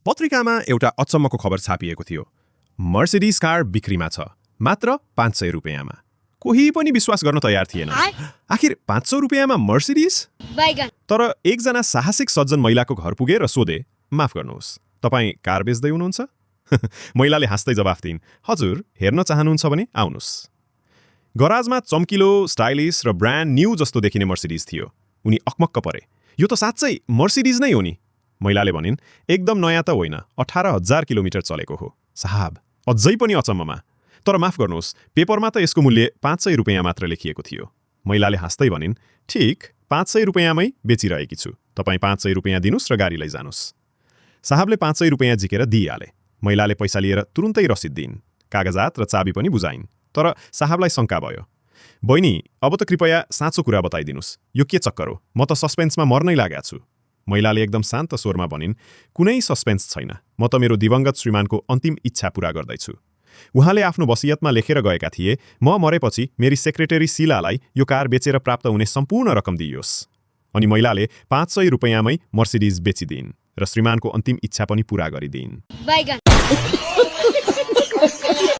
पत्रिकामा एउटा अचम्मको खबर छापिएको थियो। मर्सिडिज कार बिक्रीमा छ, मात्र 500 रुपैयाँमा। कोही पनि विश्वास गर्न तयार थिएन। आखिर 500 रुपैयाँमा मर्सिडिज? तर एकजना साहसिक सज्जन महिलाको घर पुगे र सोधे, माफ गर्नुहोस्, तपाईँ कार बेच्दै हुनुहुन्छ? महिलाले हाँस्दै जवाफ दिइन्, हजुर, हेर्न चाहनुहुन्छ भने आउनुहोस्। गराजमा चम्किलो, स्टाइलिस र ब्रान्ड न्यू जस्तो देखिने मर्सिडिज थियो। उनी अकमक्क परे, यो त साँच्चै मर्सिडिज नै हो नि। महिलाले भनिन्, एकदम नयाँ त होइन, 18,000 किलोमिटर चलेको हो। साहब, अझै पनि अचम्ममा। तर माफ गर्नुहोस्, पेपरमा त यसको मूल्य 500 रुपैयाँ मात्र लेखिएको थियो। महिलाले हाँस्दै भनिन्, ठिक, 500 रुपैयाँमै बेचिरहेकी छु। तपाईँ 500 रुपैयाँ दिनुस् र गाडी लैजानुस्। साहबले 500 रुपैयाँ झिकेर दिइहाले। महिलाले पैसा लिएर तुरुन्तै रसिद दिइन्। कागजात र चाबी पनि बुझाइन्। तर साहबलाई शङ्का भयो। बहिनी, अब त कृपया साँचो कुरा बताइदिनुस्, यो के चक्कर हो? म त सस्पेन्समा मर्नै लागेको छु। महिलाले एकदम शान्त स्वरमा भनिन्, कुनै सस्पेन्स छैन, म त मेरो दिवंगत श्रीमानको अन्तिम इच्छा पूरा गर्दैछु। उहाँले आफ्नो वसियतमा लेखेर गएका थिए, म मरेपछि मेरी सेक्रेटरी शीलालाई यो कार बेचेर प्राप्त हुने सम्पूर्ण रकम दिइयोस्। अनि महिलाले 500 रुपैयाँमै मर्सिडिज बेचिदिइन् र श्रीमानको अन्तिम इच्छा पनि पूरा गरिदिइन्।